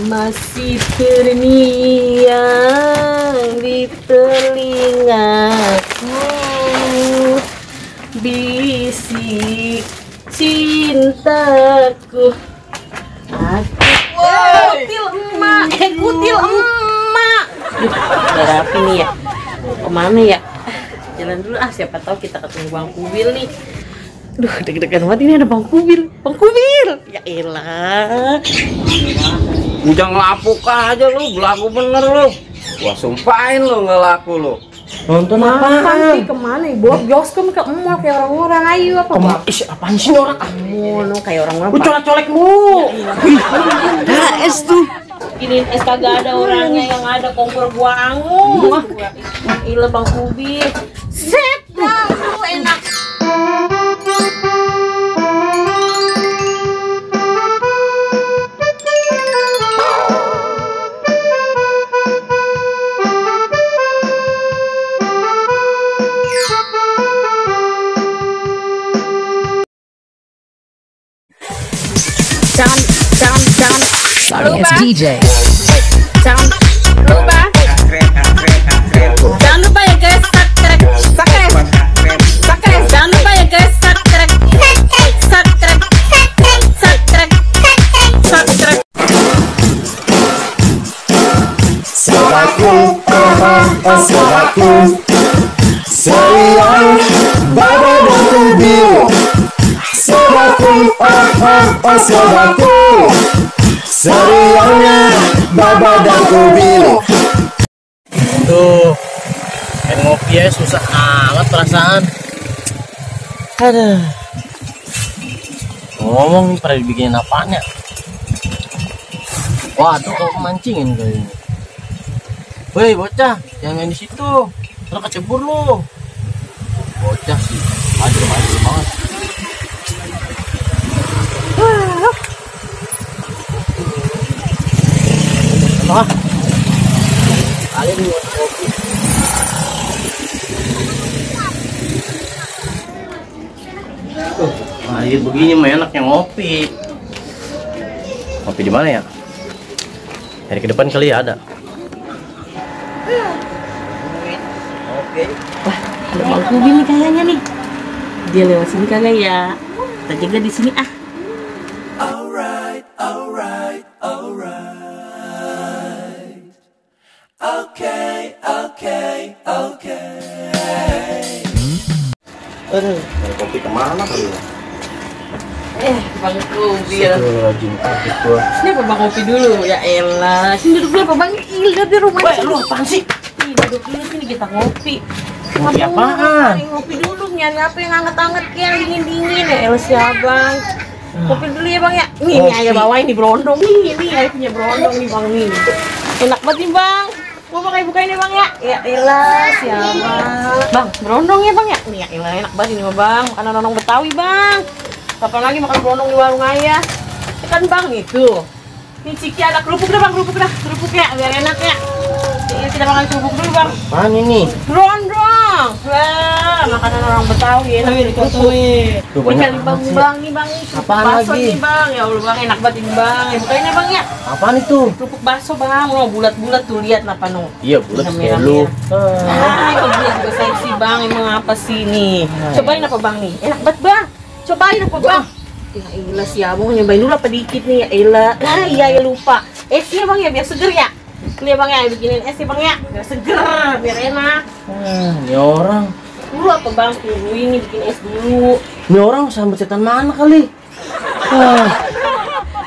Masih terngiang di telingaku bisik cintaku. Kutil emak, kutil emak. Udah rapi nih ya. Kemana ya? Jalan dulu siapa tahu kita ketemu Bang Kubil nih. Duh, deg-degan banget, ini ada Bang Kubil. Bang Kubil, ya elah. Udah ngelapuk aja lu, belagu bener lu. Gua sumpahin lu nggak laku lu. Nonton apaan sih? Kemana ya? Bawa bioskop ke mall kayak orang-orang. Ayo apa Bang? Apaan sih orang? Mall kayak orang-orang. Lu colek-colek lu. Ada es tuh. Ini es kagak ada orangnya, yang ada kompor gua angus. Gila Bang Kubil. Set dah, lu enak. Sorry, it's DJ. Jangan lupa. Jangan lupa ya guys, subscribe. Jangan lupa ya guys, subscribe. Soraku sayang Baba dan Kubil. Soraku soraku sayangnya Baba dan Kubil. Tuh, kayak ngopi ya susah amat perasaan. Aduh. Ngomong pada dibikinin apaan ya? Wah, tuh kok mancingin kayaknya. Woi bocah, jangan main di situ. Terus kecebur lu. Bocah sih, maju banget. Wah, kali ini kopi. Air begini mah enaknya ngopi. Ngopi di mana ya? Hari ke depan kali ya ada. Oke. Wah, ada Bang Kubil nih kayaknya nih. Dia lewat sini kagak ya? Kita jaga di sini ah. Alright. Okay. Aduh, dari kopi kemana kali ya? Bang Kubil. Rajin aktif gua. Ini apa Bang kopi dulu? Ya elah. Sini duduk dulu apa Bang? Lihat di rumah. Weh, lu apaan sih? Nih, duduk dulu sini kita ngopi. Ngopi apaan? Ngopi dulu, nyari apa yang anget-anget yang dingin-dingin ya elah si Abang. Kopi dulu ya Bang ya. Nih ayah bawain nih berondong nih. Nih ayah punya berondong nih Bang nih. Enak banget nih Bang. Mau pakai bukain ya Bang ya? Ya elah si Abang. Bang, berondong ya Bang ya? Nih ya elah enak banget ini mah Bang. Makanan orang Betawi Bang. Kapan lagi makan berondong di warung ayah? Ya kan Bang itu. Nih Ciki ada kerupuk dah Bang, kerupuknya biar enak ya. Kita makan kerupuk dulu Bang. Apaan ini? Berondong. Wah, makanan orang Betawi enak dicocokin. Tuh Ini banyak kali Bang, nih Bang. Apaan Bakso lagi? nih Bang. Ya Allah Bang, enak banget ini Bang. Ya bukain ya Bang ya. Apaan itu? Kerupuk bakso Bang. Oh, bulat-bulat tuh lihat napa no. Iya, bulat Yang kayak merah-merah. lu. Itu bulat juga seksi Bang. Emang apa sih nih? Cobain apa Bang nih? Enak banget Bang. Cobain apa Bang? Ya elah si Abang nyobain dulu apa dikit nih ya elah. Iya ya lupa. Esnya Bang ya biar seger ya. Ini Bang ya bikinin es ya Bang ya. Biar seger, biar enak. Ini orang. Dulu apa Bang? Dulu ini bikin es dulu. Ini orang sambat setan mana kali?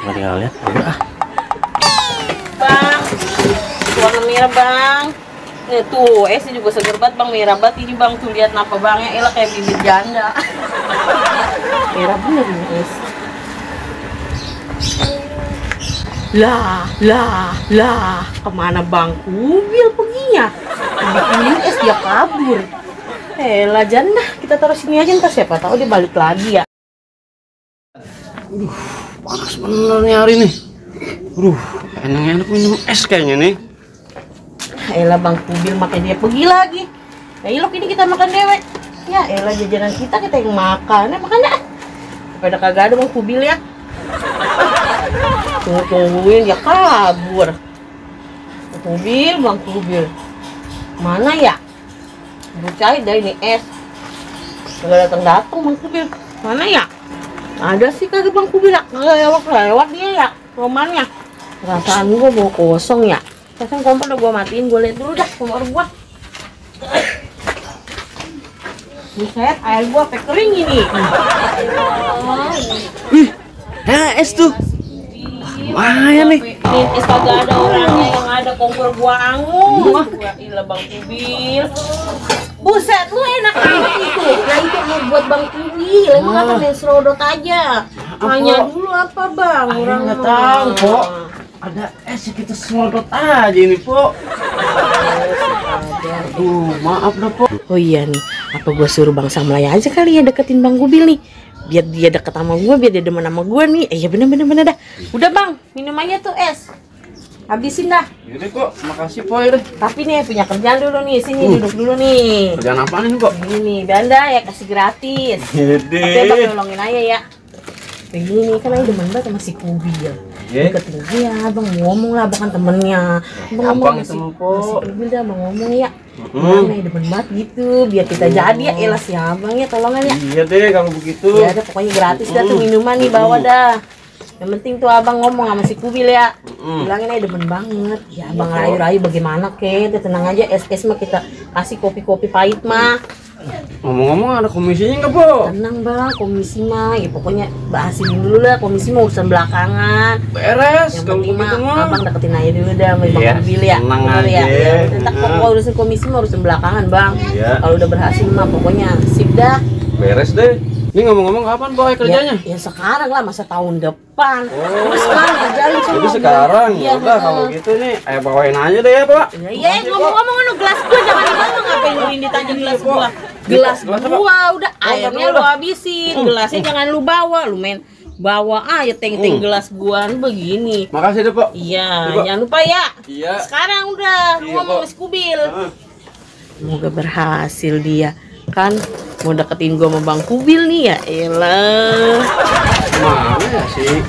Nggak tinggal lihat. Udah Bang, warna merah Bang. Tuh esnya juga seger banget Bang, merah banget ini Bang. Tuh lihat napa Bang ya, elah kayak bibit janda. Merah bener ini es. Lah, kemana Bang Kubil perginya? Bikinin es dia kabur. Elah janda, kita taruh sini aja ntar siapa tahu dia balik lagi ya. panas bener nih hari ini. Enak-enak minum es kayaknya nih. Elah Bang Kubil makanya dia pergi lagi. Ya ilok ini kita makan dewek. Ya elah jajanan kita yang makan. Makanya pada kagak ada Bang Kubil ya. Tungguin dia kabur. Kubil, Bang Kubil. Mana ya? Gue cari dah ini es. Kagak datang Bang Kubil. Mana ya? Ada sih kagak Bang Kubil ya? Kagak lewat dia ya romannya. Perasaan gue bawa kosong ya. Pasang kompor udah gue matiin, gue liat dulu dah kompor gue. Buset, air gue sampai kering ini. Wih, es tuh. Lumayan nih. Ini es kagak ada orangnya, yang ada kompor gua angus. Gua ilah Bang Kubil. Buset, lu enak amat itu. Nah itu mau buat Bang Kubil. Emang kata main serodot aja. Tanya dulu apa Bang? Orang nggak tahu kok. Ada es kita semodot aja ini po. Aduh, maaf dah po. Oh iya nih, apa gua suruh Bang Samlaya aja kali ya deketin Bang Kubil nih. Biar dia deket sama gue, biar dia demen sama gue nih. Iya bener dah. Udah Bang, minum aja tuh es. Habisin dah. Yaudah kok, makasih po ya. Tapi nih punya kerjaan dulu nih, sini duduk dulu nih. Kerjaan apaan ini kok? Ini nih, Banda ya kasih gratis. Tapi Bang nolongin aja ya. Begini nih, kan aja demen banget sama si Kubil. Deketin aja, Bang ngomong lah, bukan temennya. Abang itu po. Si Kubil dah, Bang ngomong ya. Nih demen banget gitu, biar kita jadi ya. Elah si Abang ya, tolongan ya. Iya deh kalau begitu. Ya ada pokoknya gratis dah tuh minuman nih, bawa dah. Yang penting tuh Abang ngomong sama si Kubil ya. Bilangin aja demen banget. Ya Abang rayu-rayu bagaimana ke. Tenang aja, es mah kita kasih kopi-kopi pahit mah. Ngomong-ngomong ada komisinya nggak po? Tenang Bang, komisi mah ya pokoknya bahasin dulu lah, komisi mah urusan belakangan. Beres. Yang Kalau penting mah begitu mah. Abang deketin aja dulu dah sama Bang Iya, Kubil ya. tenang Bener aja. ya. Entar kalau urusan komisi mah urusan belakangan Bang. Iya. Kalau udah berhasil mah pokoknya sip dah. Beres deh. Ini ngomong-ngomong kapan boy kerjanya? Ya sekarang lah, masa tahun depan. Terus sekarang kerjain semua. Jadi sekarang, Iya, udah kalau gitu nih, ayo bawain aja deh ya pak. Iya, ngomong-ngomong anu gelas gua jangan dibawa, ngapain lu ini tanya gelas gua. Gelas gua udah airnya lu habisin, gelasnya jangan lu bawa, lu main bawa aja teng-teng gelas gua begini. Makasih deh pak. Iya, jangan lupa ya. Iya. Sekarang udah Iya, ngomong Pak. sama si Kubil. Semoga berhasil dia. Kan mau deketin gua sama Bang Kubil nih ya. Elah. Mana ya sih?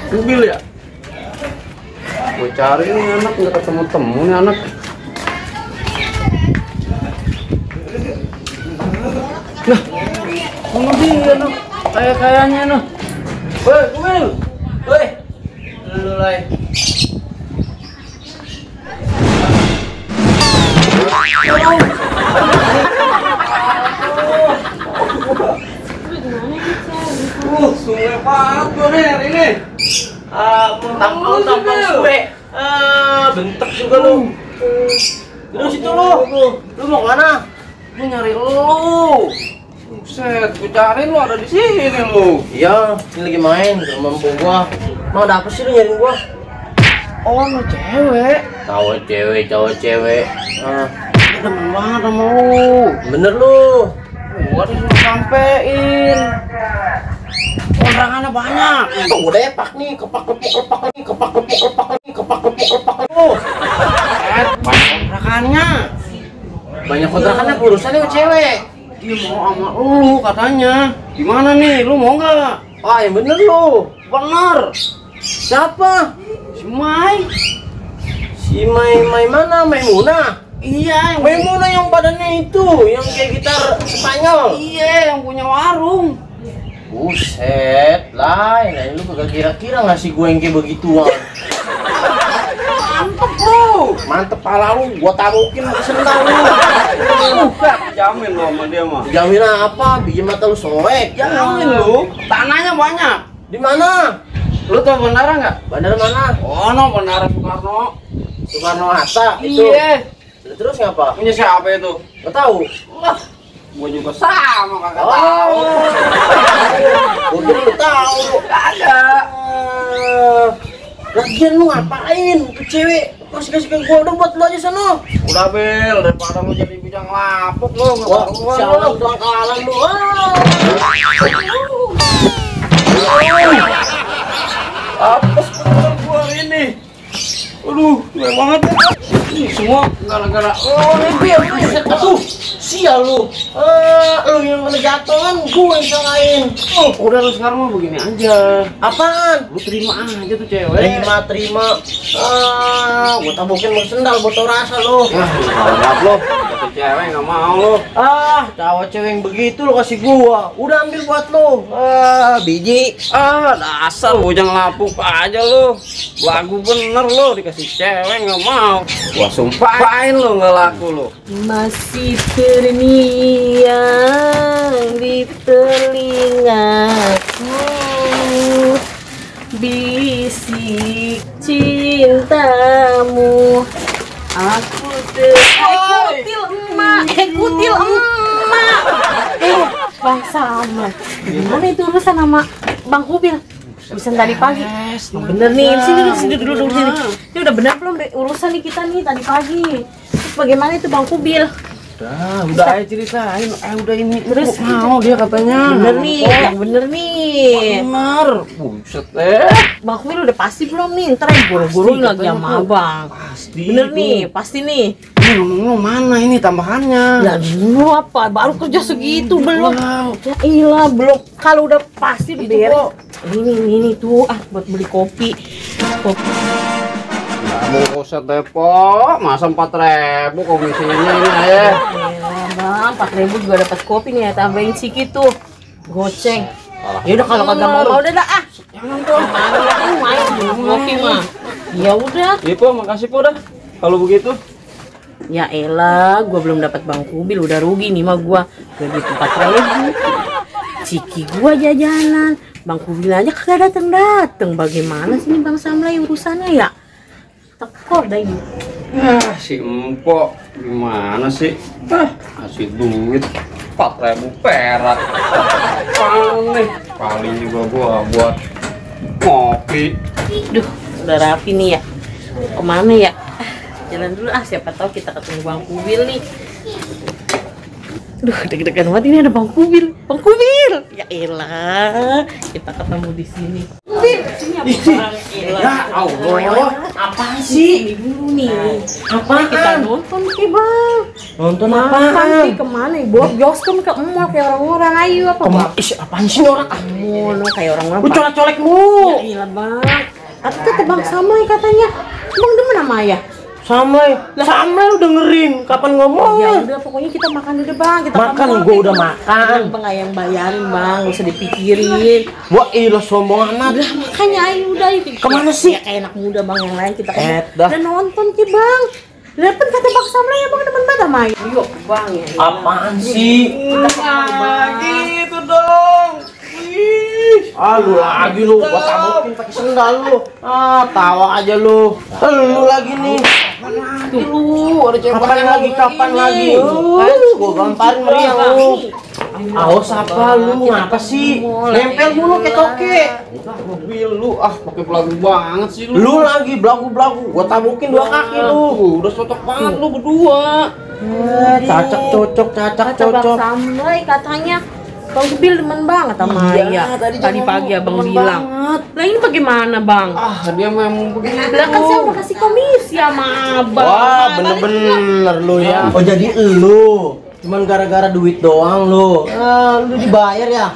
Kubil ya? Gue cari nih anak, nggak ketemu-temu nih anak. Nah, mana dia noh? Kayaknya noh. Woi, Kubil. Woi. Lu lai. Sungai banget gue nih hari ini. Mentang-mentang suwe. Bentek juga lu. Duduk situ lu. Lu mau kemana? Lu nyari lu. Buset, gue cariin lu ada di sini lu. Iya, ini lagi main ke rumah empuk gua. Mau ada apa sih lu nyariin gua? Oh, lu cewek. Cowok cewek. Demen banget sama lu. Bener lu. Gua disuruh sampein. Kontrakannya banyak. Tuh udah epak nih, kepak. Banyak kontrakannya. Banyak kontrakannya urusannya sama cewek. Dia mau sama lu katanya. Gimana nih, lu mau nggak? Ah yang bener lu. Bener. Siapa? Si Mai. Si Mai mana? Maimunah. Iya, yang Maimunah yang badannya itu, yang kayak gitar Spanyol. Iya, yang punya warung. Buset, lah, nah lu kagak kira-kira ngasih gue yang kayak begituan. Mantep lu, mantep pala lu, gua tarukin ke sendal lu. Bukan, jamin lu sama dia mah. Jamin apa? Biji mata lu soek. Jamin lu. Tanahnya banyak. Di mana? Lu tau bandara nggak? Bandara mana? Oh no, bandara Soekarno. Soekarno Hatta itu. Iya. Terus ngapa? Punya siapa itu? Gak tahu. Wah, gua juga sama kagak tahu. Gua kira lu tahu. Kagak. Lagian lu ngapain? Tuh cewek kasih ke gua, udah buat lu aja sana. Udah Bel, daripada lu jadi bujang lapuk lu. Wah, sialan doang kalah lu. Apes bener gua ini. Aduh, banyak banget. Ini semua gara-gara nih Bil. Aduh, sial lu. Lu yang kena jatuh kan gue yang salahin. Udah lu sekarang mah begini aja. Apaan? Lu terima aja tuh cewek. Terima. Gua tabukin mau sendal buat tau rasa lu. Maaf lo, jatuh cewek nggak mau lo. Cowok cewek yang begitu lu kasih gua. Udah ambil buat lu. Biji. Dasar bujang lapuk aja lo. Lagu bener lo, dikasih cewek nggak mau. Gua sumpahin lo nggak laku lo. Masih terngiang di telingaku bisik cintamu. Aku kutil emak. Bang sama. Gimana itu urusan sama Bang Kubil? Urusan tadi pagi. Bener nih, sini dulu sini. Ini udah bener belum urusan nih kita nih tadi pagi? Terus bagaimana itu Bang Kubil? Udah aja ceritain. Udah ini. Terus mau dia katanya. bener nih, yang bener nih. Bener. Buset Bang Kubil udah pasti belum nih? Ntar yang buru-buru lagi sama abang. Pasti. Bener nih, pasti nih. Ini ngomong mana ini tambahannya? Lah dulu apa? Baru kerja segitu belum? Ya iyalah belum. Kalau udah pasti udah beres. Ini tuh buat beli kopi. Buset deh po, masa 4.000 komisinya ini ya. Bang, 4.000 juga dapat kopi nih ya, tambahin sedikit tuh. Goceng. Ya udah kalau kagak mau udah dah Jangan dong. Mana main kopi mah. Ya udah. Iya po, makasih po dah. Kalau begitu. Ya elah, gua belum dapat Bang Kubil, udah rugi nih mah gua. Udah duit 4.000. Ciki gua jajanan. Bang Kubil aja kagak dateng. Bagaimana sih nih Bang Samlai urusannya ya? Tekor dah ini. Si Empok gimana sih? Kasih duit 4.000 perak. Paling paling juga gua buat kopi. Duh, udah rapi nih ya. Kemana ya? Jalan dulu siapa tahu kita ketemu Bang Kubil nih. Duh, deg-degan banget ini ada Bang Kubil. Bang Kubil. Ya elah, kita ketemu di sini. Kubil, sini apa barang elah. Ya Allah, Apaan sih? Ini dulu nih. Apaan? Kita nonton ke Bang. Nonton Apaan apaan? sih kemana? Bioskop ke mall kayak orang-orang. Ayo apa Bang? Apaan sih ini orang? Mall kayak orang-orang. Lu colek-colek mulu. Ya iyalah Bang. Kata Bang Samai katanya. Bang demen sama ayah. Samai lu dengerin kapan ngomong? Ya udah pokoknya kita makan dulu Bang. Kita Makan, ke mall, gua kayak udah gitu. makan. Bang yang bayarin Bang, nggak usah dipikirin. Wah, ilah sombong amat. Udah makanya ayo udah itu. Kemana sih? Ya, kayak anak muda Bang yang lain kita kan. Dah. Udah nonton ki Bang. Lah kan kata Bang Samlai ya Bang demen banget sama ayah. Yuk Bang ya. Apaan sih? gitu dong. Lu lagi lu, gua tabukin pakai sendal lu. Tawa aja lu. Lu lagi nih. Ada cewek Kapan lagi? Gua gamparin meriang lu. Awas apa lu? Ngapa sih? Nempel mulu kayak toke. mobil lu pakai belagu banget sih lu. Lu lagi belagu-belagu. Gua tabukin 2 kaki lu. Udah cocok banget lu berdua. Cacak cocok. Kata Bang Samlai katanya Bang Kubil demen banget sama Iya, ayah. Tadi pagi Abang bilang. Lah ini bagaimana Bang? Dia memang begitu. Lah kan saya udah kasih komisi sama Abang. Wah, bener-bener lu ya. Oh, jadi lu cuman gara-gara duit doang lu. Lu dibayar ya?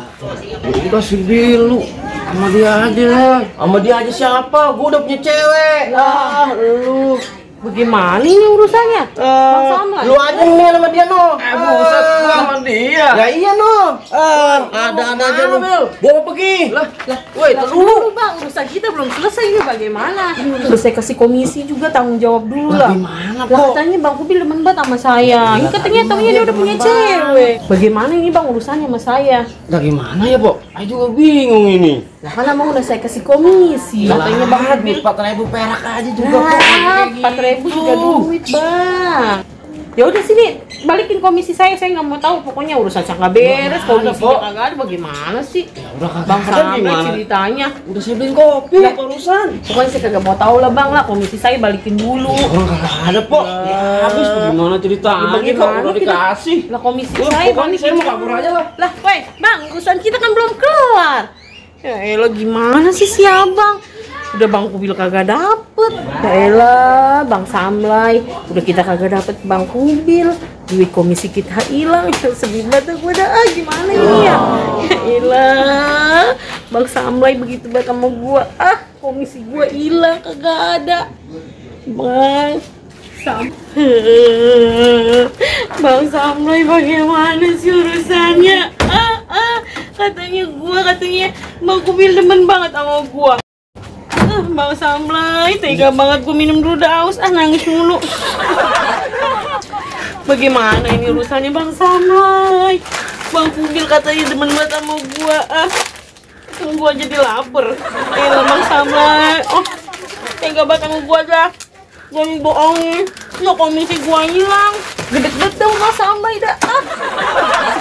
Jadi kasih deal lu sama dia aja. Sama dia aja siapa? Gua udah punya cewek. Lu Bagaimana ini urusannya? Bang Samlai. lu aja nih sama dia no. Buset sama dia. Ya iya no. Ada aja lu. Gua mau pergi. Woi, dulu Bang, urusan kita belum selesai ini bagaimana? Terus saya kasih komisi juga tanggung jawab dulu lah. Gimana Lah katanya Bang Kubil demen banget sama saya. Ini katanya taunya dia udah punya cewek. Bagaimana ini Bang urusannya sama saya? Nah gimana ya, Pok? Aku juga bingung ini. Lah kan Abang udah saya kasih komisi. Katanya Bang Kubil 4.000 perak aja juga. Nah, 4.000 juga duit Bang. Ya udah sini balikin komisi saya nggak mau tahu pokoknya urusan saya nggak beres komisinya kagak ada bagaimana sih Bang Samlai ceritanya Udah saya beliin kopi. Apa urusan? pokoknya saya kagak mau tahu lah Bang lah komisi saya balikin dulu Ada Pok. Habis gimana ceritanya? Bagaimana Kok udah kita- dikasih. lah komisi Wah, saya pokoknya saya mau kabur aja lah. lah weh Bang urusan kita kan belum kelar ya elah gimana sih si Abang Udah Bang Kubil kagak dapet. Yaelah Bang Samlai, udah kita kagak dapet Bang Kubil, duit komisi kita hilang. Sedih banget gue dah, gimana ini ya? Yaelah Bang Samlai begitu banget sama gue, komisi gue hilang kagak ada. Bang Samlai bagaimana sih urusannya? Katanya Bang Kubil demen banget sama gua. Bang Samlai, tega banget, gua minum dulu dah haus, nangis mulu. Bagaimana ini urusannya Bang Samlai? Bang Kubil katanya demen banget sama gua. Gua jadi lapar. Bang Samlai, tega banget sama gua dah. Gua bohongin, lo komisi gua hilang. Gede-gede dong Bang Samlai dah.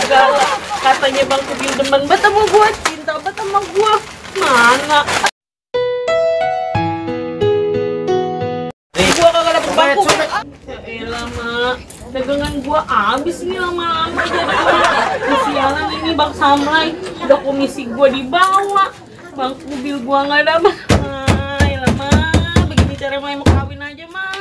Segala katanya Bang Kubil demen banget sama gua, cinta banget sama gua. Mana? Gua kagak dapet bangku. Yaelah mak, dagangan gua habis nih lama-lama jadi. Kesialan ini Bang Samlai, udah komisi gua dibawa. Bang Kubil gua nggak dapet. Yaelah mak, begini cara mau kawin aja mak.